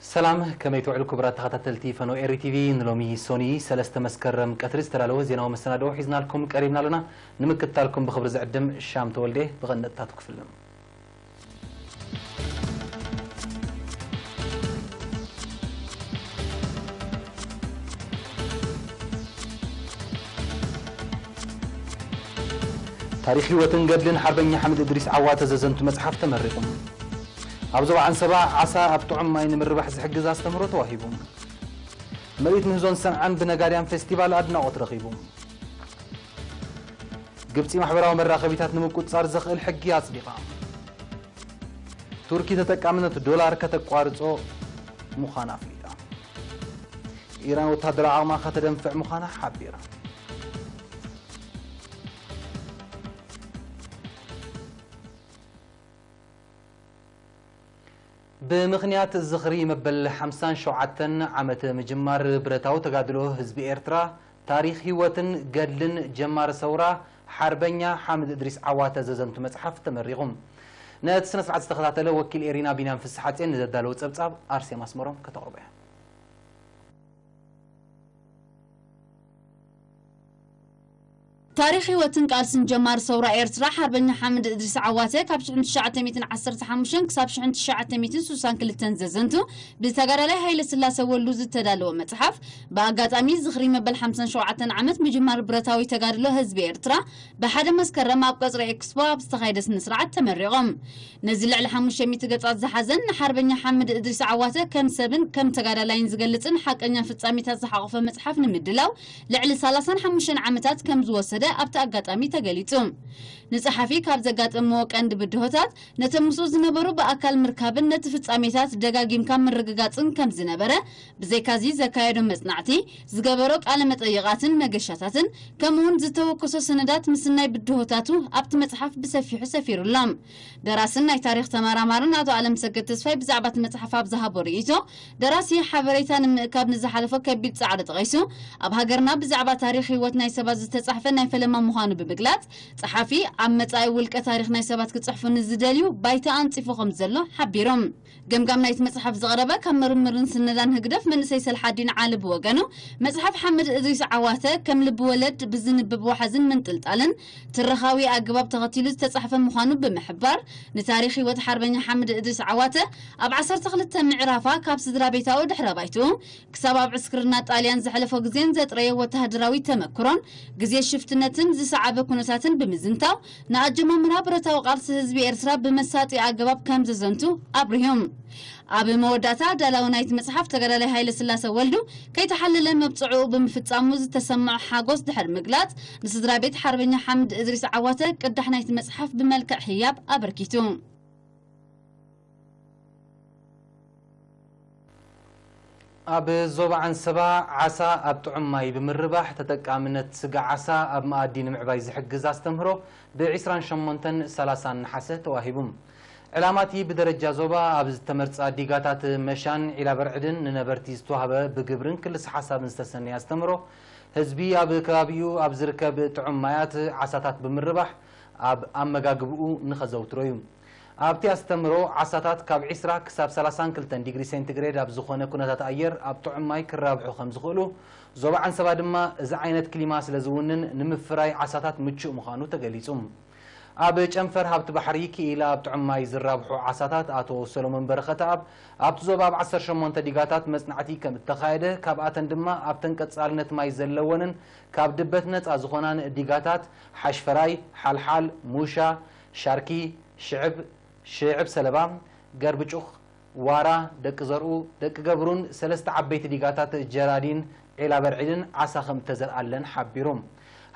ሰላም፣ ከመይ ትውዕሉ ክቡራት ተኸታተልቲ ፈኖ ኤሪ ቲቪ? ንሎሚ ሶኒ ሰለስተ መስከረም ቀትሪ ዝተዳለወ ዜናዊ መሰናድኦ ሒዝናልኩም ቀሪብና ኣለና። ንምክትታልኩም ብኽብሪ ዝዕድም ሻም ተወልደ። ብቐንደጥታቱ ክፍልም። ታሪኽ ህይወትን ገድልን ሓርበኛ ሓምድ እድሪስ ዓዋተ ዘዘንቱ መጽሓፍ ተመሪቑ። ኣብ ዞባ ዓንሰባ ዓሳ ኣብ ጥዑም ማይ ንምርባሕ ዝሕግዝ ኣስተምህሮ ተዋሂቡ። ምርኢት ምህዞን ሰንዓን ብነጋድያን ፌስቲቫል ኣድናቖት ረኺቡ። ግብጺ ማሕበራዊ መራኸቢታት ንምቁጽጻር ዘኽእል ሕጊ ኣጽዲቓ። ቱርኪ ተጠቃምነት ዶላር ከተቋርጾ ምዃና ኣፍሊጣ። ኢራን ወታደራዊ ዓቕማ ከተደንፍዕ ምዃና ሓቢራ። ብምኽንያት ዝኽሪ መበል ሓምሳን ሸውዓተን ዓመት ምጅማር ብረታዊ ተጋድሎ ህዝቢ ኤርትራ፣ ታሪኽ ህይወትን ገድልን ጀማሪ ሰውራ ሓርበኛ ሓምድ እድሪስ ዓዋተ ዘዘንቱ መጽሓፍ ተመሪቑ። ነቲ ስነ ስርዓት ዝተኸታተለ ወኪል ኤሪና ቢንያም ፍስሓጼን ንዘዳለዎ ጸብጻብ ኣርሴማ ኣስመሮም ከተቕርቦ እያ። ታሪኽ ህይወትን ቃልስን ጀማሪ ሰውራ ኤርትራ ሓርበኛ ሓምድ እድሪስ ዓዋተ ካብ ሽሕን ትሽዓተ ሚእትን ዓሰርተ ሓሙሽተን ክሳብ ሽሕን ትሽዓተ ሚእትን ስሳን ክልተን ዘዘንቱ ብተጋዳላይ ሃይለ ስላሰ ወልዱ ዝተዳለወ መጽሓፍ፣ ብኣጋጣሚ ዝኽሪ መበል ሓምሳን ሸውዓተን ዓመት ምጅማር ብረታዊ ተጋድሎ ህዝቢ ኤርትራ ብሓደ መስከረም ኣብ ቀጽሪ ኤክስፖ ኣብ ዝተኻየደ ስነ ስርዓት ተመሪቖም። ነዚ ልዕሊ ሓሙሽተ ሚእቲ ገጻት ዝሓዘን ንሓርበኛ ሓምድ እድሪስ ዓዋተ ከም ሰብን ከም ተጋዳላይን ዝገልጽን ሓቀኛ ፍጻሜታት ዝሓቖፈ መጽሓፍ ንምድላው ልዕሊ ሰላሳን ሓሙሽተን ዓመታት ከም ዝወሰደ ኣብቲ ኣጋጣሚ ተገሊጹ። ንጸሓፊ ካብ ዘጋጠምዎ ቀንዲ ብድሆታት፣ ነቶም ምስኡ ዝነበሩ ብኣካል ምርካብን ነቲ ፍጻሜታት ደጋጊምካ ምርግጋጽን ከም ዝነበረ፣ ብዘይካዚ ዘካየዶ መጽናዕቲ፣ ዝገበሮ ቃለ መጠይቓትን መገሻታትን፣ ከምኡውን ዝተወከሶ ሰነዳት ምስናይ ብድሆታቱ ኣብቲ መጽሓፍ ብሰፊሑ ሰፊሩ ኣሎ። ደራስን ናይ ታሪኽ ተመራማርን ኣቶ ኣለምሰገድ ተስፋይ ብዛዕባ እቲ መጽሓፍ ኣብ ዝሃቦ ርእይቶ፣ ደራሲ ሓበሬታ ንምእካብ ንዝሓለፎ ከቢድ ጻዕሪ ጠቒሱ፣ ኣብ ሃገርና ብዛዕባ ታሪኽ ህይወት ናይ ሰባት ዝተጻሕፈ ናይ ፈለማ ምዃኑ ብምግላጽ፣ ጸሓፊ ኣብ መጻኢ ውልቀ ታሪኽ ናይ ሰባት ክጽሕፉ ንዝደልዩ ባይታ ኣንጺፉ ከም ዘሎ ሓቢሩ። ገምጋም ናይቲ መጽሓፍ ዘቕረበ ካብ ምርምርን ስነዳን ህግደፍ መንእሰይ ሰልሓዲን ዓሊ ብወገኑ፣ መጽሓፍ ሓምድ እድሪስ ዓዋተ ከም ልቢ ወለድ ብዝንብብ ዋሕዝን ምንጥልጣልን ትረኻዊ ኣገባብ ተኸቲሉ ዝተጻሕፈ ምዃኑ ብምሕባር፣ ንታሪኽ ህይወት ሓርበኛ ሓምድ እድሪስ ዓዋተ ኣብ ዓሰርተ ክልተ ምዕራፋ ካብ ስድራ ቤታዊ ድሕረ ባይትኡ ክሳብ ኣብ ዕስክርና ጣልያን ዘሕለፎ ግዜን ዘጥረዮ ወተሃደራዊ ተመክሮን ግዜ ሽፍትነትን ዝሰዓበ ኩነታትን ብምዝንታው፣ ንኣጀማምራ ብረታዊ ቃልሲ ህዝቢ ኤርትራ ብመሳጢ ኣገባብ ከም ዘዘንቱ ኣብሪሆም። ኣብ መወዳእታ፣ ዳላዊ ናይቲ መጽሓፍ ተጋዳላይ ሃይለ ስላሰ ወልዱ፣ ከይተሓለለ መብጽዕኡ ብምፍጻሙ ዝተሰምዖ ሓጎስ ድሕሪ ምግላጽ፣ ንስድራ ቤት ሓርበኛ ሓምድ እድሪስ ዓዋተ ቅዳሕ ናይቲ መጽሓፍ ብመልክዕ ህያብ ኣበርኪቱ። ኣብ ዞባ ዓንሰባ ዓሳ ኣብ ጥዑም ማይ ብምርባሕ ተጠቃምነት ስጋ ዓሳ ኣብ መኣዲ ንምዕባይ ዝሕግዝ ኣስተምህሮ ብ ዒስራን ሸሞንተን ሰላሳን ነሓሰ ተዋሂቡ። ዕላማ እቲ ብደረጃ ዞባ ኣብ ዝተመርጻ ዲጋታት መሻን ዒላ በርዕድን ንነበርቲ ዝተዋህበ ብግብርን ክልስ ሓሳብን ዝተሰነየ ኣስተምህሮ፣ ህዝቢ ኣብ ከባቢኡ ኣብ ዝርከብ ጥዑም ማያት ዓሳታት ብምርባሕ ኣብ ኣመጋግብኡ ንኸዘውትሮ እዩ። ኣብቲ ኣስተምህሮ፣ ዓሳታት ካብ ዒስራ ክሳብ ሰላሳን ክልተን ዲግሪ ሴንቲግሬድ ኣብ ዝኾነ ኩነታት ኣየር ኣብ ጥዑም ማይ ክራብሑ ከም ዝኽእሉ፣ ዞባ ዓንሰባ ድማ እዚ ዓይነት ክሊማ ስለ ዝውንን ንምፍራይ ዓሳታት ምቹእ ምዃኑ ተገሊጹ። ኣብ ጨንፈር ሃብቲ ባሕሪ ክኢላ ኣብ ጥዑም ማይ ዝራብሑ ዓሳታት ኣቶ ሰሎሞን በረኸተኣብ፣ ኣብቲ ዞባ ኣብ ዓሰርተ ሸሞንተ ዲጋታት መጽናዕቲ ከም እተኻየደ፣ ካብኣተን ድማ ኣብተን ቀጻልነት ማይ ዘለወንን ካብ ድበት ነጻ ዝኾናን ዲጋታት ሓሽፈራይ፣ ሓልሓል፣ ሙሻ፣ ሻርኪ፣ ሽዕብ፣ ሽዕብ ሰለባ፣ ገርብጩኽ፣ ዋራ፣ ደቂ ዘርኡ፣ ደቂ ገብሩን ሰለስተ ዓበይቲ ዲጋታት ጀራዲን ዒላ በርዒድን ዓሳ ከም እተዘርኣለን ሓቢሩ።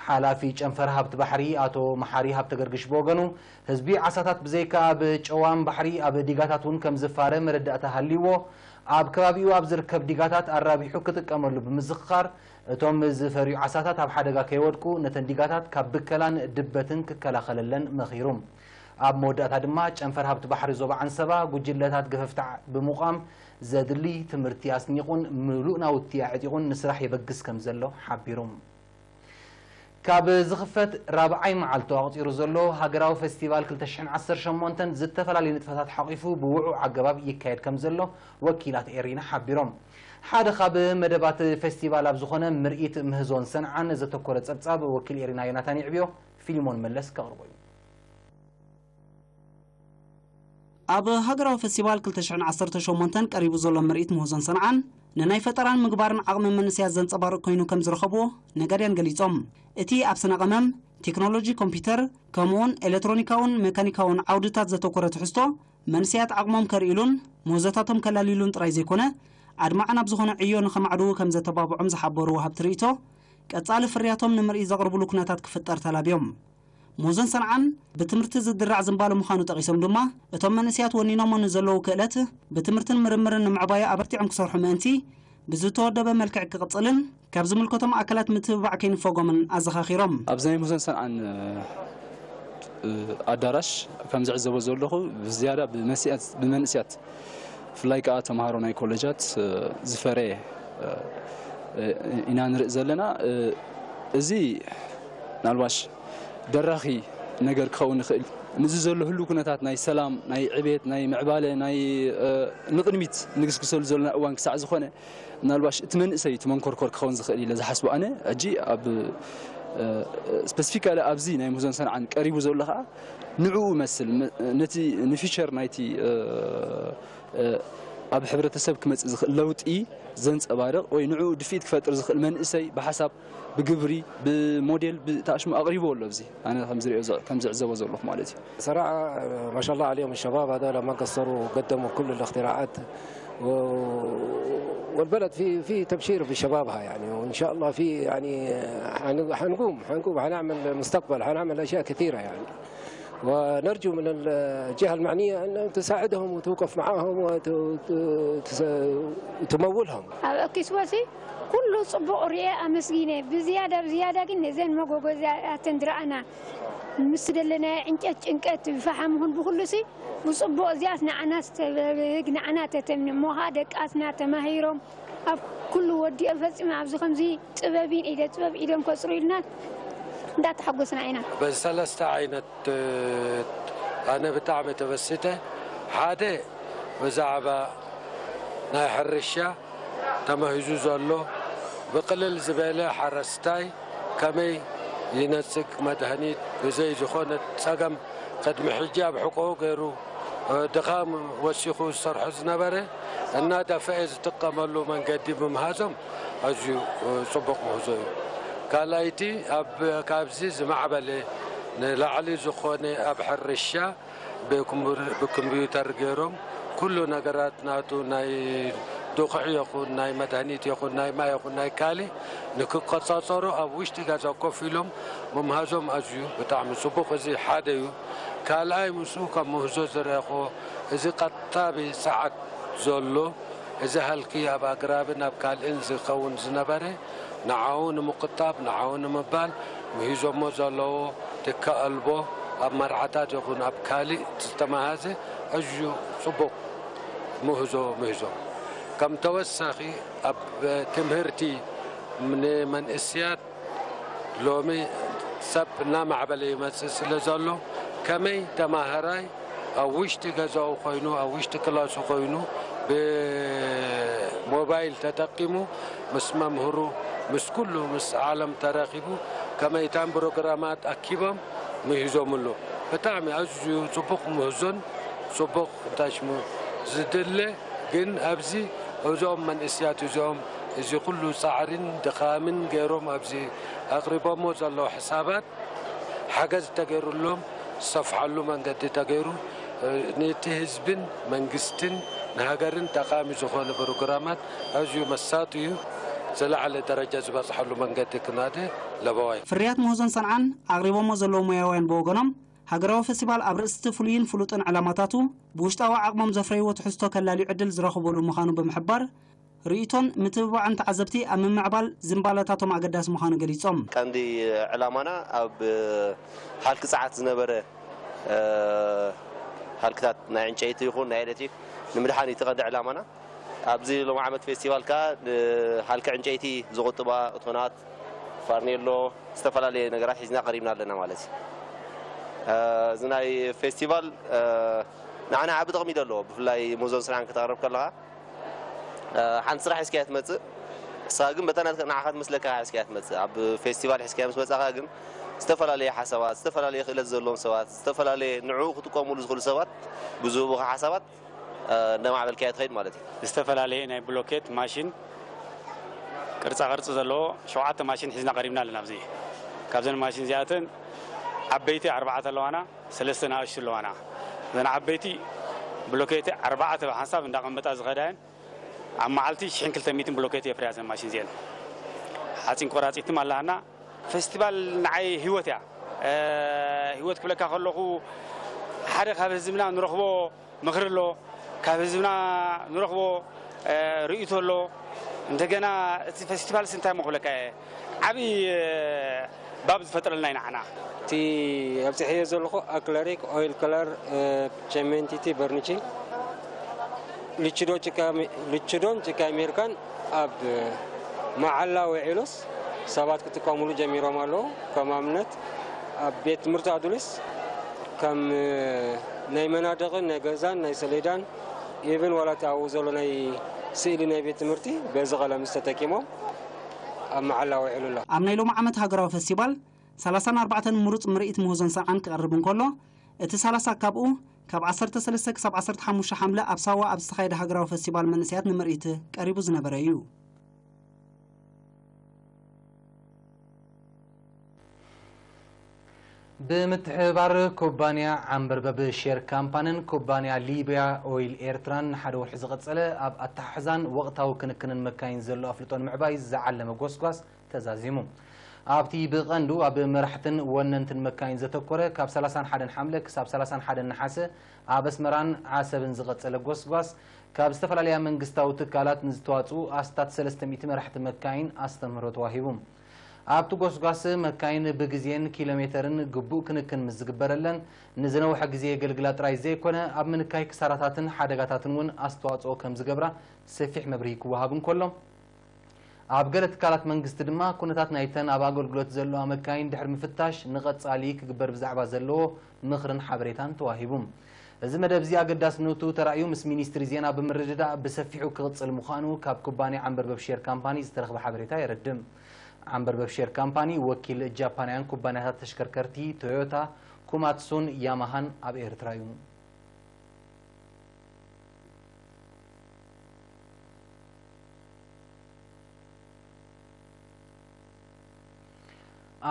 ሓላፊ ጨንፈር ሃብቲ ባሕሪ ኣቶ መሓሪ ሃብተገርግሽ ብወገኑ፣ ህዝቢ ዓሳታት ብዘይካ ኣብ ጨዋም ባሕሪ ኣብ ዲጋታት እውን ከም ዝፋረ መረዳእታ ሃልይዎ፣ ኣብ ከባቢኡ ኣብ ዝርከብ ዲጋታት ኣራቢሑ ክጥቀመሉ ብምዝኽኻር፣ እቶም ዝፈርዩ ዓሳታት ኣብ ሓደጋ ከይወድቁ ነተን ዲጋታት ካብ ብከላን ድበትን ክከላኸለለን መኺሩ። ኣብ መወዳእታ ድማ ጨንፈር ሃብቲ ባሕሪ ዞባ ዓንሰባ ጉጅለታት ገፈፍታ ብምቋም ዘድሊ ትምህርቲ ኣስኒቑን ምሉእ ናውቲ ኣዕጢቑን ንስራሕ የበግስ ከም ዘሎ ሓቢሩ። ካብ ዝኽፈት ራብዓይ መዓልቱ ኣቕጺሩ ዘሎ ሃገራዊ ፈስቲቫል ክልተ ሽሕን ዓሰርተ ሸሞንተን ዝተፈላለዩ ንጥፈታት ሓቒፉ ብውዑዕ ኣገባብ ይካየድ ከም ዘሎ ወኪላት ኤሪና ሓቢሮም። ሓደ ካብ መደባት ፈስቲቫል ኣብ ዝኾነ ምርኢት ምህዞን ሰንዓን ዘተኮረ ጸብጻብ ወኪል ኤሪና ዮናታን ይዕብዮ ፊልሞን መለስ ከቕርቦ እዩ። ኣብ ሃገራዊ ፈስቲቫል ክልተ ሽሕን ዓሰርተ ሸሞንተን ቀሪቡ ዘሎ ምርኢት ምህዞን ሰንዓን ንናይ ፈጠራን ምግባርን ዓቕሚ መንእሰያት ዘንጸባርቕ ኮይኑ ከም ዝረኸብዎ ነጋድያን ገሊጾም። እቲ ኣብ ስነ ቀመም፣ ቴክኖሎጂ ኮምፒውተር፣ ከምኡውን ኤሌክትሮኒካውን ሜካኒካውን ዓውድታት ዘተኮረ ትሕዝቶ መንእሰያት ዓቕሞም ከርእሉን ምህዞታቶም ከላልዩሉን ጥራይ ዘይኮነ ኣድማዕን ኣብ ዝኾነ ዕዮ ንኸማዕድዉ ከም ዘተባብዖም ዝሓበሩ ወሃብቲ ርእይቶ፣ ቀጻሊ ፍርያቶም ንምርኢት ዘቕርብሉ ኩነታት ክፍጠር ተላብዮም። ምህዞን ሰንዓን ብትምህርቲ ዝድራዕ ዝንባለ ምዃኑ ጠቒሶም ድማ፣ እቶም መንእሰያት ወኒኖሞ ንዘለዉ ክእለት ብትምህርትን ምርምርን ንምዕባዩ ኣበርቲዖም ክሰርሑ ምእንቲ ብዝተወደበ መልክዕ ክቕጽልን ካብ ዝምልከቶም ኣካላት ምትብባዕ ከይንፈጎምን ኣዘኻኺሮም። ኣብዚ ናይ ምህዞን ሰንዓን ኣዳራሽ ከም ዝዕዘቦ ዘለኹ ብዝያዳ ብመንእሰያት ብመንእሰያት ብፍላይ ከኣ ተምሃሮ ናይ ኮሌጃት ዝፈረየ ኢና ንርኢ ዘለና። እዚ ምናልባሽ ደራኺ ነገር ክኸውን ይኽእል። ንዚ ዘሎ ህሉ ኩነታት ናይ ሰላም፣ ናይ ዕቤት፣ ናይ ምዕባለ፣ ናይ ንቕድሚት ንግስግሰሉ ዘለና እዋን ክሳዕ ዝኾነ ምናልባሽ እቲ መንእሰይ እቲ መንኮርኮር ክኸውን ዝኽእል ኢለ ዝሓስቡ ኣነ ሕጂ ኣብ ስፐሲፊካሊ ኣብዚ ናይ ምህዞን ሰንዓን ቀሪቡ ዘሎ ከዓ ንዕኡ መስል ነቲ ንፊቸር ናይቲ ኣብ ሕብረተሰብ ክመጽእ ዝኽእል ለውጢ ዘንጸባርቕ ወይ ንዕኡ ድፊት ክፈጥር ዝኽእል መንእሰይ ብሓሳብ ብግብሪ ብሞዴል ብታሽሙ ኣቕሪቡ ኣሎ። እዚ ኣነ ከም ዝዕዘቦ ዘለኹ ማለት እዩ። صراحة ما شاء الله عليهم الشباب هذول ما قصروا وقدموا كل الاختراعات و... والبلد في في تبشير بشبابها يعني، وان شاء الله في يعني حنقوم حنقوم حنعمل مستقبل، حنعمل اشياء كثيره يعني. ونرجو من الجهة المعنية أن تساعدهم وتوقف معهم وتمولهم. ኣብ ኣኪስቦሲ ኩሉ ጽቡቕ ርኤ ኣመስጊነ። ብዝያዳ ብዝያዳ ግን ነዘን መጎጎዚያትን ድረኣና ምስ ደለና ዕንጨት ጭንቀት ብፈሓም ይኹን ብኹሉሲ ብጽቡቕ እዚኣስ ንዓና ዝተበግ ንዓና ተተምኒ ሞኻ ደቃስና ተማሂሮም ኣብ ኩሉ ወዲኦም ፈጺሙ ኣብዚ ከምዚ ጥበብን ኢደ ጥበብ ኢዶም ከጽሩ ኢልና እንዳተሓጎስና ኢና። በዚ ሰለስተ ዓይነት ኣነ ብጣዕሚ ተበሲተ። ሓደ ብዛዕባ ናይ ሕርሻ ተመሂዙ ዘሎ ብቅልል ዝበለ ሓረስታይ ከመይ ይነጽግ መድሃኒት ብዘይ ዝኾነ ጸገም ቅድሚ ሕጂ ኣብ ሕቆ ገይሩ ድኻም ወሲኹ ዝሰርሖ ዝነበረ እናደፈአ ዝጥቀመሉ መንገዲ ብምሃዞም ኣዝዩ ጽቡቕ ምህዞ እዩ። ካልኣይቲ ኣብ ካብዚ ዝማዕበለ ንላዕሊ ዝኾነ ኣብ ሕርሻ ብኮምፒውተር ገይሮም ኩሉ ነገራት ናቱ ናይ ድኹዒ ይኹን ናይ መድሃኒት ይኹን ናይ ማይ ይኹን ናይ ካሊ ንክቆጻጸሩ ኣብ ውሽጢ ገዛ ኮፍ ኢሎም ምምሃዞም ኣዝዩ ብጣዕሚ ጽቡቕ። እዚ ሓደ እዩ። ካልኣይ ምስኡ ካብ ምህዞ ዝረኸቦ እዚ ቀጣቢ ሰዓት ዘሎ እዚ ሃልኪ ኣብ ኣግራብን ኣብ ካልእን ዝኸውን ዝነበረ ንዓኡ ንምቁጣብ ንዓኡ ንምባል ምሂዞሞ ዘለዎ ትካ ኣልቦ ኣብ መርዓታት ይኹን ኣብ ካልእ ዝተመሃዘ ኣዝዩ ጽቡቕ ምህዞ ምሂዞም። ከም ተወሳኺ ኣብ ትምህርቲ ንመንእስያት ሎሚ ሰብ እናማዕበለ ይመጽእ ስለ ዘሎ ከመይ ተማሃራይ ኣብ ውሽጢ ገዛኡ ኮይኑ ኣብ ውሽጢ ክላሱ ኮይኑ ብሞባይል ተጠቂሙ ምስ መምህሩ ምስ ኩሉ ምስ ዓለም ተራኺቡ ከመይ እታን ፕሮግራማት ኣኪቦም ምሂዞምሉ። ብጣዕሚ ኣዝዩ ጽቡቕ ምህዞን ጽቡቕ እንታይ ሽሙ ዝድለ ግን ኣብዚ እዞም መንእስያት እዚኦም እዚ ኩሉ ጻዕሪን ድኻምን ገይሮም ኣብዚ ኣቕሪቦሞ ዘለዉ ሕሳባት ሓገዝ ተገይሩሎም ዝሰፍሓሉ መንገዲ ተገይሩ ነቲ ህዝብን መንግስትን ንሃገርን ጠቓሚ ዝኾነ ፕሮግራማት ኣዝዩ መሳጢ እዩ። ዝለዓለ ደረጃ ዝበፅሓሉ መንገዲ ክናደ ለበዋይ። ፍርያት ምህዞን ሰንዓን ኣቕሪቦሞ ዘለዉ ሞያውያን ብወገኖም ሃገራዊ ፈስቲቫል ኣብ ርእሲ እቲ ፍሉይን ፍሉጥን ዕላማታቱ ብውሽጣዊ ዓቕሞም ዘፍረይዎ ትሕዝቶ ከላልዩ ዕድል ዝረኽቡሉ ምዃኑ ብምሕባር ርእይቶን ምትብባዕን ተዓዘብቲ ኣብ ምምዕባል ዝንባለታቶም ኣገዳሲ ምዃኑ ገሊጾም። ቀንዲ ዕላማና ኣብ ሃልኪ ጸዓት ዝነበረ ሃልክታት ናይ ዕንጨይቲ ይኹን ናይ ኤሌክትሪክ ንምድሓን እዩ እቲ ቀንዲ ዕላማና። ኣብዚ ሎም ዓመት ፌስቲቫል ከኣ ንሃልኪ ዕንጨይቲ ዝቑጥባ እቶናት፣ ፋርኔሎ፣ ዝተፈላለየ ነገራት ሒዝና ቀሪብና ኣለና ማለት እዩ። እዚ ናይ ፌስቲቫል ንዓና ዓቢ ጥቕሚ እዩ ዘለዎ። ብፍላይ ሙዞን ስራሕን ክተቕርብ ከለኻ ሓንቲ ስራሕ ሒዝካያ ትመጽእ። እሳ ግን በታ ናትካ ንዓኻ ትመስለካ ሒዝካያ ትመጽእ። ኣብ ፌስቲቫል ሒዝካያ ምስ መጻኻ ግን ዝተፈላለየ ሓሳባት፣ ዝተፈላለየ ክእለት ዘለዎም ሰባት፣ ዝተፈላለየ ንዕኡ ክጥቀሙሉ ዝኽእሉ ሰባት ብዝህቡኻ ሓሳባት እንደማዕበልካያ ትኸይድ ማለት እዩ። ዝተፈላለየ ናይ ብሎኬት ማሽን ቅርጻ ቅርጺ ዘለዎ ሸውዓተ ማሽን ሒዝና ቀሪብና ኣለና። ኣብዚ ካብዘን ማሽን እዚኣተን ዓበይቲ ኣርባዕተ ኣለዋና፣ ሰለስተ ንኣሽቱ ኣለዋና። እዘን ዓበይቲ ብሎኬት ኣርባዕተ ብሓንሳብ እንዳቐመጣ ዝኸዳየን ኣብ መዓልቲ ሽሕን ክልተ ሚእትን ብሎኬት የፍርያ እዘን ማሽን እዚአን። ሓፂን ቆራፂትም ኣላሃና። ፌስቲቫል ንዓይ ህይወት እያ። ህይወት ክብለካ ከለኹ ሓደ ካብ ህዝብና ንረኽቦ ምኽሪ ኣሎ፣ ካብ ህዝብና ንረኽቦ ርእይቶ ኣሎ። እንደገና እቲ ፌስቲቫል እንታይ ሞ ክብለካ እየ ዓብዪ ባብ ዝፈጥረልና ኢና ንዓና። እቲ ኣብፅሐዮ ዘለኹ ኣክለሪክ ኦይል ከለር ቸሜንቲቲ በርኒቺ ልችዶን ጭካ ኣሜሪካን ኣብ መዓላ ውዒሉስ ሰባት ክጥቀሙሉ ጀሚሮም ኣለዉ። ከም ኣብነት ኣብ ቤት ትምህርቲ ኣዱሊስ ከም ናይ መናድቕን ናይ ገዛን ናይ ሰሌዳን ኢብን ዋላ እቲ ኣብኡ ዘሎ ናይ ስእሊ ናይ ቤት ትምህርቲ በዚ ቀለም ዝተጠቂሞም ኣብ መዓላ ውዒሉ ኣሎ። ኣብ ናይ ሎሚ ዓመት ሃገራዊ ፈስቲቫል ሰላሳን ኣርባዕተን ምሩፅ ምርኢት ምህዞን ሰዓን ክቐርብ እንከሎ እቲ ሰላሳ ካብኡ ካብ ዓሰርተ ሰለስተ ክሳብ ዓሰርተ ሓሙሽተ ሓምለ ኣብ ሳዋ ኣብ ዝተኻየደ ሃገራዊ ፈስቲቫል መንእሰያት ንምርኢት ቀሪቡ ዝነበረ እዩ። ብምትሕብባር ኩባንያ ዓንበርበብ ሼር ካምፓንን ኩባንያ ሊብያ ኦይል ኤርትራን ንሓደ ወርሒ ዝቐጸለ ኣብ ኣተሓሕዛን ወቕታዊ ክንክንን መካይን ዘሎ ኣፍልጦ ንምዕባይ ዝዓለመ ጎስጓስ ተዛዚሙ። ኣብቲ ብቐንዱ ኣብ መራሕትን ወነንትን መካይን ዘተኮረ ካብ ሰላሳን ሓደን ሓምለ ክሳብ ሰላሳን ሓደን ነሓሰ ኣብ ኣስመራን ዓሰብን ዝቐጸለ ጎስጓስ ካብ ዝተፈላለያ መንግስታዊ ትካላት ንዝተዋፅኡ ኣስታት ሰለስተ ሚእቲ መራሕቲ መካይን ኣስተምህሮ ተዋሂቡ። ኣብቲ ጎስጓስ መካይን ብግዜን ኪሎ ሜተርን ግቡእ ክንክን ምስ ዝግበረለን ንዝነውሐ ግዜ የገልግላ ጥራይ ዘይኮነ ኣብ ምንካይ ክሳራታትን ሓደጋታትን እውን ኣስተዋፅኦ ከም ዝገብራ ሰፊሕ መብርሂ ክወሃብ እንከሎ ኣብ ገለ ትካላት መንግስቲ ድማ ኩነታት ናይተን ኣብ ኣገልግሎት ዘለዋ መካይን ድሕሪ ምፍታሽ ንቐጻሊ ክግበር ብዛዕባ ዘለዎ ምኽርን ሓበሬታን ተዋሂቡ። እዚ መደብ እዚ ኣገዳስነቱ ተራእዩ ምስ ሚኒስትሪ ዜና ብምርድዳእ ብሰፊሑ ክቕጽል ምዃኑ ካብ ኩባንያ ዓንበርበብ ሼር ካምፓኒ ዝተረኽበ ሓበሬታ የረድእ። ዓንበርበብ ሼር ካምፓኒ ወኪል ጃፓናውያን ኩባንያታት ተሽከርከርቲ ቶዮታ፣ ኩማትሱን ያማሃን ኣብ ኤርትራ እዩ።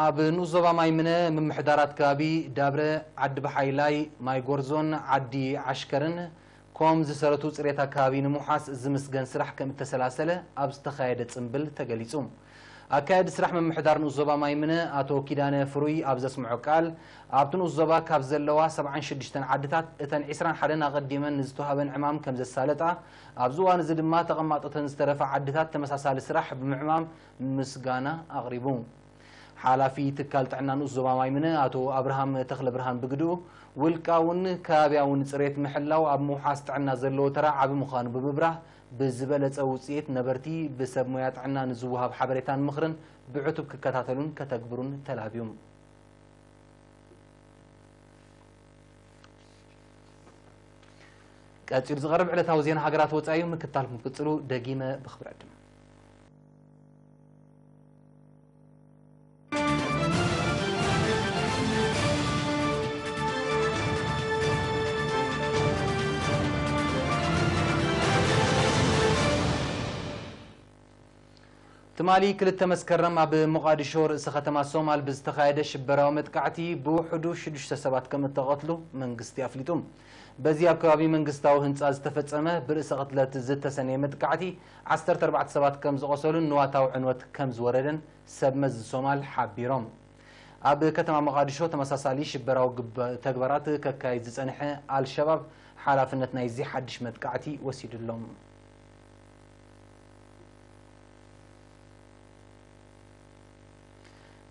ኣብ ንኡስ ዞባ ማይ ምነ ምምሕዳራት ከባቢ ዳብረ፣ ዓዲ በሓይላይ፣ ማይ ጎርዞን ዓዲ ዓሽከርን ኮም ዝሰረቱ ፅሬት ኣከባቢ ንምውሓስ ዝምስገን ስራሕ ከም እተሰላሰለ ኣብ ዝተኻየደ ፅምብል ተገሊፁ። ኣካየዲ ስራሕ ምምሕዳር ንኡስ ዞባ ማይ ምነ ኣቶ ኪዳነ ፍሩይ ኣብ ዘስምዖ ቃል ኣብቲ ንኡስ ዞባ ካብ ዘለዋ ሰብዓን ሽዱሽተን ዓድታት እተን ዒስራን ሓደን ኣቐዲመን ንዝተዋህበን ዕማም ከም ዘሳለጣ ኣብዚ እዋን እዚ ድማ ተቐማጦተን ዝተረፋ ዓድታት ተመሳሳሊ ስራሕ ብምዕማም ምስጋና ኣቕሪቡ። ሓላፊ ትካል ጥዕና ንኡስ ዞባ ማይምነ ኣቶ ኣብርሃም ተኽለብርሃን ብግድኡ፣ ውልቃውን ከባብያውን ጽሬት ምሕላው ኣብ ምውሓስ ጥዕና ዘለዎ ተራ ዓቢ ምዃኑ ብምብራህ፣ ብዝበለጸ ውጽኢት ነበርቲ ብሰብ ሞያ ጥዕና ንዝወሃብ ሓበሬታን ምኽርን ብዕቱብ ክከታተሉን ከተግብሩን ተላብዩ። ቀጺሉ ዝቐርብ ዕለታዊ ዜና ሃገራት ወጻኢ እዩ። ምክታልኩም ክትቅጽሉ ደጊመ ብኽብሪ ዕድም። ትማሊ ክልተ መስከረም ኣብ ሞቓዲሾ ርእሰ ከተማ ሶማል ብዝተኻየደ ሽበራዊ መጥቃዕቲ ብውሕዱ ሽዱሽተ ሰባት ከም እተቐትሉ መንግስቲ ኣፍሊጡ። በዚ ኣብ ከባቢ መንግስታዊ ህንጻ ዝተፈጸመ ብርእሰ ቅትለት ዝተሰነየ መጥቃዕቲ ዓሰርተ ኣርባዕተ ሰባት ከም ዝቖሰሉን ንዋታዊ ዕንወት ከም ዝወረደን ሰብ መዚ ሶማል ሓቢሮም። ኣብ ከተማ ሞቓዲሾ ተመሳሳሊ ሽበራዊ ግበ-፣ ተግባራት ከካይድ ዝጸንሐ ኣልሸባብ ሓላፍነት ናይዚ ሓድሽ መጥቃዕቲ ወሲዱ ኣሎ።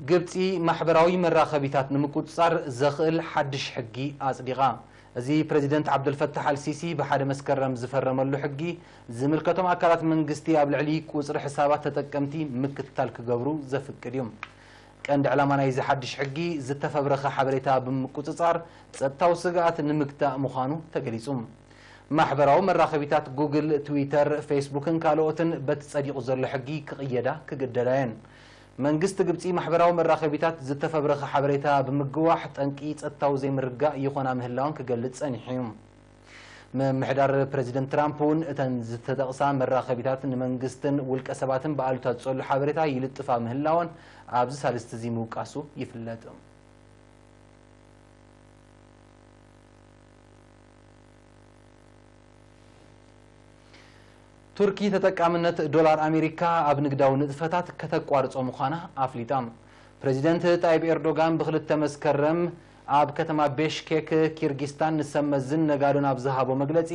ግብጺ ማሕበራዊ መራኸቢታት ንምቁጽጻር ዘኽእል ሓድሽ ሕጊ ኣጽዲቓ። እዚ ፕረዚደንት ዓብደልፈታሕ ኣልሲሲ ብሓደ መስከረም ዝፈረመሉ ሕጊ፣ ዝምልከቶም ኣካላት መንግስቲ ኣብ ልዕሊ ቁጽሪ ሕሳባት ተጠቀምቲ ምክትታል ክገብሩ ዘፍቅድ እዩ። ቀንዲ ዕላማ ናይዚ ሓድሽ ሕጊ፣ ዝተፈብረኸ ሓበሬታ ብምቁጽጻር ጸጥታዊ ስግኣት ንምግታእ ምዃኑ ተገሊጹ። ማሕበራዊ መራኸቢታት ጉግል፣ ትዊተር፣ ፌስቡክን ካልኦትን በቲ ጸዲቑ ዘሎ ሕጊ ክቕየዳ ክግደዳ እየን። መንግስቲ ግብጺ ማሕበራዊ መራኸቢታት ዝተፈብረኸ ሓበሬታ ብምግዋሕ ጠንቂ ጸጥታዊ ዘይምርግጋእ ይኾና ምህላወን ክገልጽ ጸኒሑ እዩ። ምምሕዳር ፕረዚደንት ትራምፕ እውን እተን ዝተጠቕሳ መራኸቢታት ንመንግስትን ውልቀ ሰባትን ብኣሉታ ዝጸሉ ሓበሬታ ይልጥፋ ምህላወን ኣብዚ ሳልስቲ እዚ ምውቃሱ ይፍለጥ። ቱርኪ ተጠቃምነት ዶላር ኣሜሪካ ኣብ ንግዳዊ ንጥፈታት ከተቋርጾ ምዃና ኣፍሊጣ። ፕረዚደንት ጣይብ ኤርዶጋን ብክልተ መስከረም ኣብ ከተማ ቤሽኬክ ኪርጊስታን ንሰብ መዝን ነጋዶን ኣብ ዝሃቦ መግለጺ፣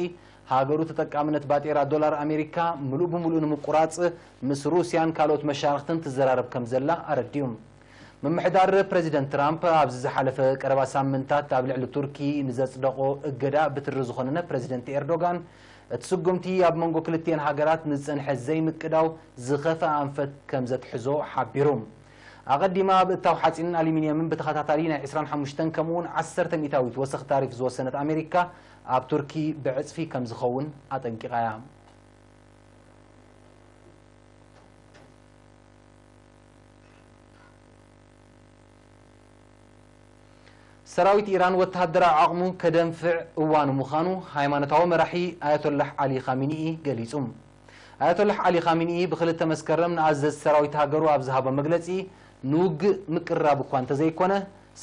ሃገሩ ተጠቃምነት ባጤራ ዶላር ኣሜሪካ ምሉእ ብምሉእ ንምቁራጽ ምስ ሩስያን ካልኦት መሻርኽትን ትዘራረብ ከም ዘላ ኣረዲኡ። ምምሕዳር ፕረዚደንት ትራምፕ ኣብዚ ዝሓለፈ ቀረባ ሳምንታት ኣብ ልዕሊ ቱርኪ ንዘጽደቖ እገዳ ብትሪ ዝኾነነ ፕረዚደንት ኤርዶጋን፣ እቲ ስጉምቲ ኣብ መንጎ ክልቲኤን ሃገራት ንዝጸንሐ ዘይምቅዳው ዝኸፍአ ኣንፈት ከም ዘትሕዞ ሓቢሩ። ኣቐዲማ ኣብ እታው ሓጺንን ኣሉሚንየምን ብተኸታታሊ ናይ ዕስራን ሓሙሽተን ከምኡውን ዓሰርተ ሚእታዊት ወሰኽ ታሪፍ ዝወሰነት ኣሜሪካ፣ ኣብ ቱርኪ ብዕጽፊ ከም ዝኸውን ኣጠንቂቓ እያ። ሰራዊት ኢራን ወተሃደራዊ ዓቕሙ ከደንፍዕ እዋኑ ምዃኑ ሃይማኖታዊ መራሒ ኣያቶላህ ዓሊ ኻሚኒኢ ገሊጹ። ኣያቶላህ ዓሊ ኻሚኒኢ ብክልተ መስከረም ንኣዘዝቲ ሰራዊት ሃገሩ ኣብ ዝሃቦ መግለጺ፣ ንውግእ ምቅርራብ እኳ እንተዘይኮነ፣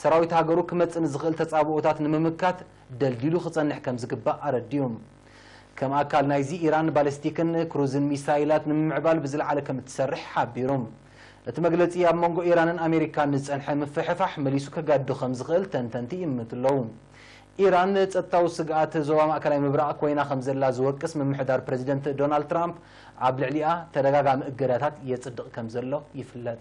ሰራዊት ሃገሩ ክመጽእ ንዝኽእል ተጻብኦታት ንምምካት ደልዲሉ ክጸንሕ ከም ዝግባእ ኣረዲኡ። ከም ኣካል ናይዚ፣ ኢራን ባሊስቲክን ክሩዝን ሚሳይላት ንምምዕባል ብዝለዓለ ከም እትሰርሕ ሓቢሩ። እቲ መግለጺ ኣብ መንጎ ኢራንን ኣሜሪካን ንዝጸንሐ ምፍሕፋሕ መሊሱ ከጋድዶ ከም ዝኽእል ተንተንቲ ይእምቱ ኣለዉ። ኢራን ጸጥታዊ ስግኣት ዞባ ማእከላይ ምብራቕ ኮይና ከም ዘላ ዝወቅስ ምምሕዳር ፕረዚደንት ዶናልድ ትራምፕ፣ ኣብ ልዕሊኣ ተደጋጋሚ እገዳታት የጽድቕ ከም ዘሎ ይፍለጥ።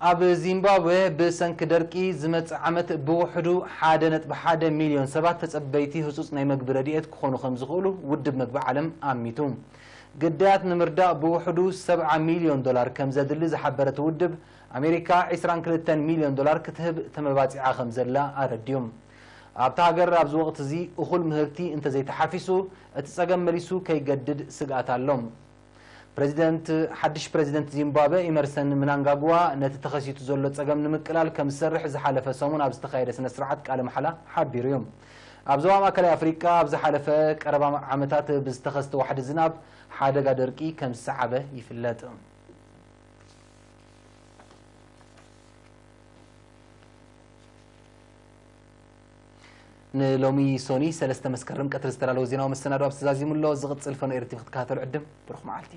ኣብ ዚምባብዌ ብሰንኪ ደርቂ ዝመጽእ ዓመት ብውሕዱ ሓደ ነጥቢ ሓደ ሚልዮን ሰባት ተጸበይቲ ህጹጽ ናይ መግቢ ረድኤት ክኾኑ ከም ዝኽእሉ ውድብ መግቢ ዓለም ኣሚቱ። ግዳያት ንምርዳእ ብውሕዱ ሰብዓ ሚልዮን ዶላር ከም ዘድሊ ዝሓበረ እቲ ውድብ፣ ኣሜሪካ ዕስራን ክልተን ሚልዮን ዶላር ክትህብ ተመባጺዓ ከም ዘላ ኣረድዩ። ኣብታ ሃገር ኣብዚ ወቕቲ እዚ እኹል ምህርቲ እንተዘይተሓፊሱ፣ እቲ ጸገም መሊሱ ከይገድድ ስግኣት ኣሎ። ፕረዚደንት፣ ሓድሽ ፕረዚደንት ዚምባብወ ኢመርሰን ምናንጋግዋ ነቲ ተኸሲቱ ዘሎ ጸገም ንምቅላል ከም ዝሰርሕ ዝሓለፈ ሰሙን ኣብ ዝተኻየደ ስነ ስርዓት ቃለ መሓላ ሓቢሩ እዩ። ኣብ ዞባ ማእከላይ ኣፍሪቃ ኣብ ዝሓለፈ ቀረባ ዓመታት ብዝተኸስተ ዋሕዲ ዝናብ ሓደጋ ደርቂ ከም ዝሰዓበ ይፍለጥ። ንሎሚ ሶኒ ሰለስተ መስከረም ቀትሪ ዝተዳለወ ዜናዊ መሰናዶ ኣብዚ ተዛዚሙ ኣሎ። ዝቕጽል ፈኖ ኤሪ ቲቪ ክትከታተሉ ዕድም። ብሩኽ መዓልቲ።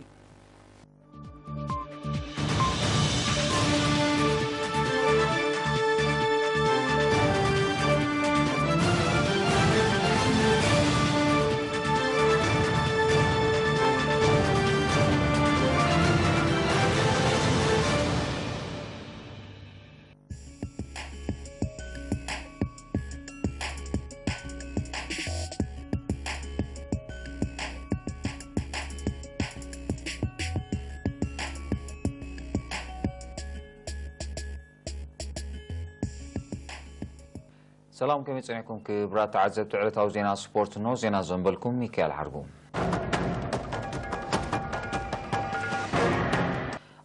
ሰላም፣ ከመይ ጸኒሕኩም ክቡራት ተዓዘብቲ ዕለታዊ ዜና ስፖርት? ኖ ዜና ዘንበልኩም ሚካኤል ሓርጉ።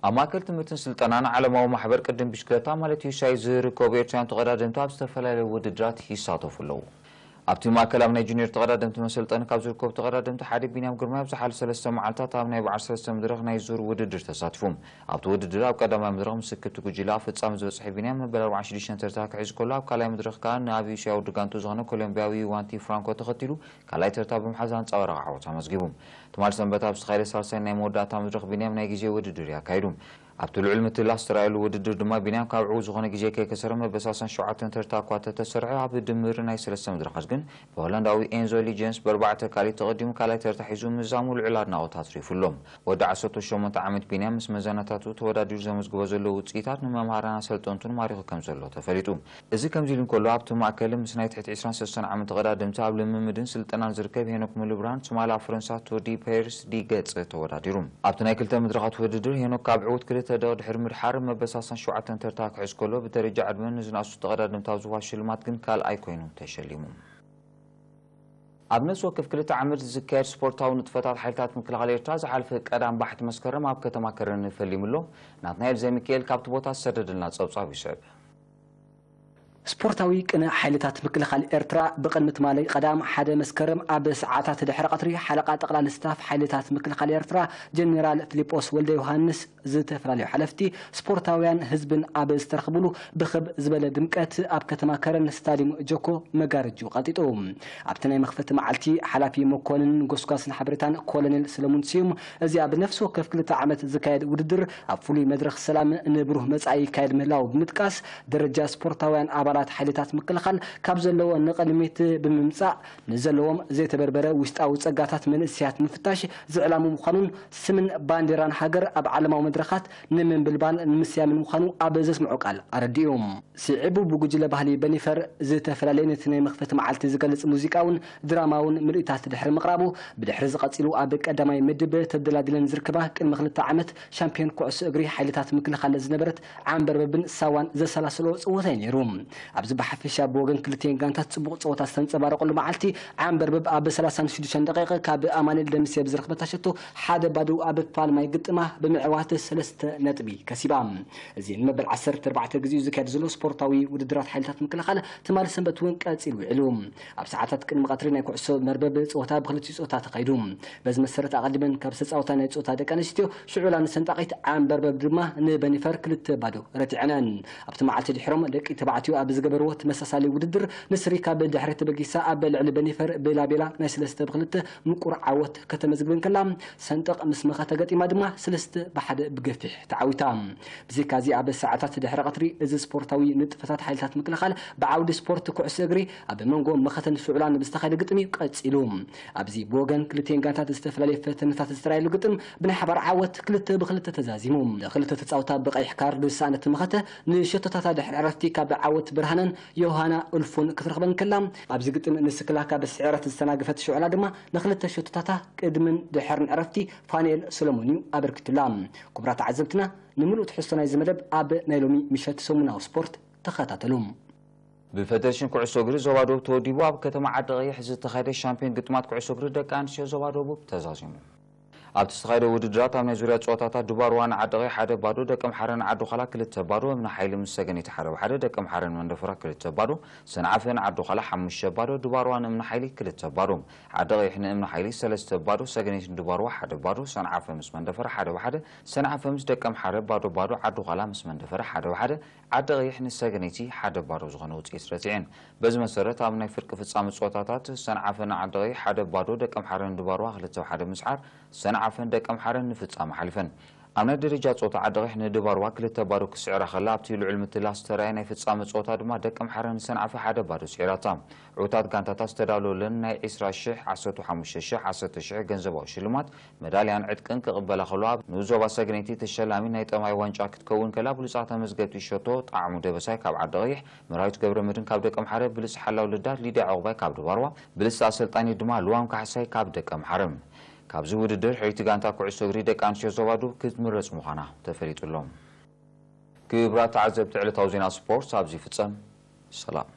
ኣብ ማእከል ትምህርትን ስልጠናን ዓለማዊ ማሕበር ቅድም ብሽክለታ ማለት ዩ ኤስ ኣይ ዝርከቡ ኤርትራውያን ተቐዳደምቲ ኣብ ዝተፈላለዩ ውድድራት ይሳተፉ ኣለዉ። ኣብቲ ማእከል ኣብ ናይ ጁኒየር ተቐዳደምቲ መሰልጠኒ ካብ ዝርከቡ ተቐዳደምቲ ሓደ ቢንያም ግርማይ ኣብ ዝሓለፈ ሰለስተ መዓልታት ኣብ ናይ በዓል ሰለስተ መድረኽ ናይ ዙር ውድድር ተሳቲፉ። ኣብቲ ውድድር ኣብ ቀዳማይ መድረኽ ምስ ስክቲ ጉጅለ ኣብ ፍጻመ ዝበጽሐ ቢንያም መበል ኣርባዓን ሽዱሽተን ተርታ ክሕዝ ከሎ፣ ኣብ ካልኣይ መድረኽ ከኣ ንኣብ ኤስያ ውድብ ጋንቱ ዝኾነ ኮሎምብያዊ ዋንቲ ፍራንኮ ተኸቲሉ ካልኣይ ተርታ ብምሓዝ ኣንጻባራቒ ዓወት ኣመዝጊቡ። ትማል ሰንበት ኣብ ዝተኻየደ ሳልሳይ ናይ መወዳእታ መድረኽ ቢንያም ናይ ግዜ ውድድር እዩ ኣካይዱ። ኣብቲ ልዑል ምትላስ ዝተራእየሉ ውድድር ድማ ቢንያም ካብ ዕዉት ዝኾነ ግዜ ከይከሰረ መበሳሰን ሸውዓተን ተርታ እኳ ተተሰርዐ ኣብ ድምር ናይ ሰለስተ መድረኻት ግን ብሆላንዳዊ ኤንዞ ሊጀንስ ብኣርባዕተ ካልኢት ተቐዲሙ ካልኣይ ተርታ ሒዙ ምዛሙ ልዑል ኣድናቖት ኣትሪፉ ኣሎ። ወዲ ዓሰርተ ሸሞንተ ዓመት ቢንያም ምስ መዛናታቱ ተወዳዲሩ ዘመዝግቦ ዘሎ ውፅኢታት ንመምሃራን ኣሰልጠንቱን ማሪኹ ከም ዘሎ ተፈሊጡ። እዚ ከምዚ ኢሉ እንከሎ ኣብቲ ማእከል ምስ ናይ ትሕቲ ዕስራን ሰለስተን ዓመት ተቐዳደምቲ ኣብ ልምምድን ስልጠናን ዝርከብ ሄኖክ ሙሉብራን ትማል ኣብ ፈረንሳ ቱር ዲ ፔርስ ዲ ገጽ ተወዳዲሩ። ኣብቲ ናይ ክልተ መድረኻት ውድድር ሄኖክ ካብ ዕዉት ክልተ ደቕ ድሕሪ ምድሓር መበሳሳን ሸውዓተን ተርታ ክሕዝ ከሎ ብደረጃ ዕድመ ንዝነኣሱ ተቐዳደምቲ ኣብ ዝዋ ሽልማት ግን ካልኣይ ኮይኑ ተሸሊሙ። ኣብ ነፍሲ ወከፍ ክልተ ዓመት ዝካየድ ስፖርታዊ ንጥፈታት ሓይልታት ምክልኻል ኤርትራ ዝሓልፈ ቀዳም ባሕቲ መስከረም ኣብ ከተማ ከረን ፈሊሙ ኣሎ። ናትናኤል ዘሚካኤል ካብቲ ቦታ ዝሰደደልና ጸብጻብ ይስዕብ። ስፖርታዊ ቅነ ሓይልታት ምክልኻል ኤርትራ ብቕድሚ ትማሊ ቀዳም ሓደ መስከረም ኣብ ሰዓታት ድሕሪ ቀትሪ ሓለቓ ጠቕላሊ ስታፍ ሓይልታት ምክልኻል ኤርትራ ጀኔራል ፊሊጶስ ወልደ ዮሃንስ ዝተፈላለዩ ሓለፍቲ ስፖርታውያን ህዝብን ኣብ ዝተረኽብሉ ብኽብ ዝበለ ድምቀት ኣብ ከተማ ከረን ስታዲየም ጆኮ መጋረጅኡ ቀጢጡ። ኣብቲ ናይ መኽፈቲ መዓልቲ ሓላፊ መኮንንን ጎስጓስን ሓበሬታን ኮሎኔል ሰለሙን ስዩም እዚኣ ብነፍሲ ወከፍ ክልተ ዓመት ዝካየድ ውድድር ኣብ ፍሉይ መድረኽ ሰላም ንብሩህ መጻኢ ይካየድ ምህላው ብምጥቃስ ደረጃ ስፖርታውያን ኣባላት ሓይልታት ምክልኻል ካብ ዘለዎ ንቕድሚት ብምምጻእ ንዘለዎም ዘይተበርበረ ውሽጣዊ ጸጋታት መንእሰያት ምፍታሽ ዝዕላሙ ምዃኑን ስምን ባንዴራን ሃገር ኣብ ዓለማዊ መድረኻት ንምንብልባል ንምስያምን ምዃኑ ኣብ ዘስምዖ ቃል ኣረዲኡ። ስዒቡ ብጉጅለ ባህሊ በኒፈር ዝተፈላለየ ነቲ ናይ መኽፈቲ መዓልቲ ዝገልጽ ሙዚቃውን ድራማውን ምርኢታት ድሕሪ ምቕራቡ ብድሕሪ ዝቐጺሉ ኣብ ቀዳማይ ምድብ ተደላዲለን ዝርከባ ቅድሚ ክልተ ዓመት ሻምፒዮን ኩዕሶ እግሪ ሓይልታት ምክልኻል ዝነበረት ዓንበርበብን ሳዋን ዘሰላሰሎ ጸወታ እዩ ነይሩ። ኣብዚ ብሓፈሻ ብወገን ክልቲኤን ጋንታት ጽቡቕ ጸወታ ዝተንጸባረቐሉ መዓልቲ ዓንበርበብ ኣብ ሰላሳን ሽዱሽተን ደቂቕ ካብ ኣማኑኤል ደምሴ ብዝረኽበታ ሸቶ ሓደ ባዶ ኣብ ፋልማይ ግጥማ ብምዕዋት ሰለስተ ነጥቢ ከሲባ። እዚ ንመበል ዓሰርተ ኣርባዕተ ግዜኡ ዝካየድ ዘሎ ስፖርታዊ ውድድራት ሓይልታት ምክልኻል ትማሊ ሰንበት እውን ቀጺሉ ውዒሉ። ኣብ ሰዓታት ቅድሚ ቀትሪ ናይ ኩዕሶ መርበብ ጸወታ ብክልቲኡ ጸወታ ተኻይዱ። በዚ መሰረት ኣቐዲመን ካብ ዝተጻወታ ናይ ጸወታ ደቂ ኣንስትዮ ሽዑላ ንሰንጣቒት ዓንበርበብ ድማ ንበኒፈር ክልተ ባዶ ረቲዐነን። ኣብቲ መዓልቲ ድሕሮም ደቂ ተባዕትዮ ኣብ ዝገበርዎ ተመሳሳሊ ውድድር ንስሪ ካብ ድሕሪ ተበጊሳ ኣብ ልዕሊ በኒፈር ብላቤላ ናይ ሰለስተ ብክልተ ምቁር ዓወት ከተመዝግብ እንከላ ሰንጠቕ ምስ መኸተ ገጢማ ድማ ሰለስተ ብሓደ ብገፊሕ ተዓዊታ። ብዘይካዚ ኣብ ሰዓታት ድሕሪ ቀትሪ እዚ ስፖርታዊ ንጥፈታት ሓይልታት ምክልኻል ብዓውዲ ስፖርት ኩዕሶ እግሪ ኣብ መንጎ መኸተን ሽዑላን ብዝተኻየደ ግጥም እዩ ቀጺሉ። ኣብዚ ብወገን ክልቲኤን ጋንታት ዝተፈላለየ ፈተነታት ዝተራየሉ ግጥም ብናይ ሓባር ዓወት ክልተ ብክልተ ተዛዚሙ። ክልተ ተጻውታ ብቐይሕ ካርድ ዝሰኣነት መኸተ ንሸቶታታ ድሕሪ ዕረፍቲ ካብ ዓወት ብርሃነን ዮሃና ኡልፉን ክትረኽበን ከላ ኣብዚ ግጥም ንስክላካ ብስዕረት ዝተናገፈት ሽዑላ ድማ ንክልተ ሸቶታታ ቅድምን ድሕርን ዕረፍቲ ፋንኤል ሰሎሞን እዩ ኣበርኪቱላ። ክቡራት ተዓዘብትና ንምሉእ ትሕዝቶ ናይዚ መደብ ኣብ ናይ ሎሚ ምሸት ሰሙናዊ ስፖርት ተኸታተሉ። ብፈደሬሽን ኩዕሶ እግሪ ዞባ ደቡብ ተወዲቡ ኣብ ከተማ ዓዲ ቀይሕ ዝተኻየደ ሻምፒዮን ግጥማት ኩዕሶ እግሪ ደቂ ኣንስትዮ ዞባ ደቡብ ተዛዚሙ። ኣብቲ ዝተኻየደ ውድድራት ኣብ ናይ ዙርያ ጸወታታት ድባርዋ ንዓዲ ቀይሕ ሓደ ባዶ፣ ደቂ ኣምሓረ ንዓዲ ዃላ ክልተ ባዶ፣ እምኒ ሓይሊ ምስ ሰገነይቲ ሓደ ብሓደ፣ ደቂ ኣምሓረ ንመንደፈራ ክልተ ባዶ፣ ሰንዓፈ ንዓዲ ዃላ ሓሙሽተ ባዶ፣ ድባርዋ ንእምኒ ሓይሊ ክልተ ባዶ፣ ዓዲ ቀይሕ ንእምኒ ሓይሊ ሰለስተ ባዶ፣ ሰገነይቲ ንድባርዋ ሓደ ባዶ፣ ሰንዓፈ ምስ መንደፈራ ሓደ ብሓደ፣ ሰንዓፈ ምስ ደቂ ኣምሓረ ባዶ ባዶ፣ ዓዲ ዃላ ምስ መንደፈራ ሓደ ብሓደ፣ ዓዲ ቀይሕ ንሰገነይቲ ሓደ ባዶ ዝኾነ ውፅኢት ረቲዐን። በዚ መሰረት ኣብ ናይ ፍርቂ ፍጻመ ጸወታታት ሰንዓፈ ንዓዲ ቀይሕ ሓደ ባዶ፣ ደቂ ኣምሓረ ንድባርዋ ክልተ ብሓደ ብምስዓር ሰንዓፈን ደቂ ኣምሓረን ንፍጻመ ሓሊፈን። ኣብ ናይ ደረጃ ጸወታ ዓዲ ቀይሕ ንድባርዋ ክልተ ባዶ ክስዕራ ከላ ኣብቲ ልዑል ምትላስ ዝተራእየ ናይ ፍጻመ ጸወታ ድማ ደቂ ኣምሓረ ንሰንዓፈ ሓደ ባዶ ስዒራታ። ዕዉታት ጋንታታት ዝተዳለወለን ናይ ዕስራ ሽሕ፣ ዓሰርተ ሓሙሽተ ሽሕ፣ ዓሰርተ ሽሕ ገንዘባዊ ሽልማት መዳልያን ዕጥቅን ክቕበላ ከለዋ፣ ንዞባ ሰግነይቲ ተሸላሚ ናይ ጠማይ ዋንጫ ክትከውን ከላ፣ ብሉጻት ተመዝገብቲ ሸቶ ጣዕሙ ደበሳይ ካብ ዓዲ ቀይሕ፣ መራዊት ገብረ መድን ካብ ደቂ ኣምሓረ፣ ብሉጽ ሓላው ልዳት ሊድያ ዕቑባይ ካብ ድባርዋ፣ ብልጽቲ ኣሰልጣኒት ድማ ልዋም ካሕሳይ ካብ ደቂ ኣምሓረ። ካብዚ ውድድር ሕይቲ ጋንታ ኩዕሶ እግሪ ደቂ ኣንስትዮ ዞባ ደቡብ ክትምረጽ ምዃና ተፈሊጡ ኣሎ። ክቡራት ተዓዘብቲ ዕለታዊ ዜና ስፖርት ኣብዚ ይፍጸም። ሰላም።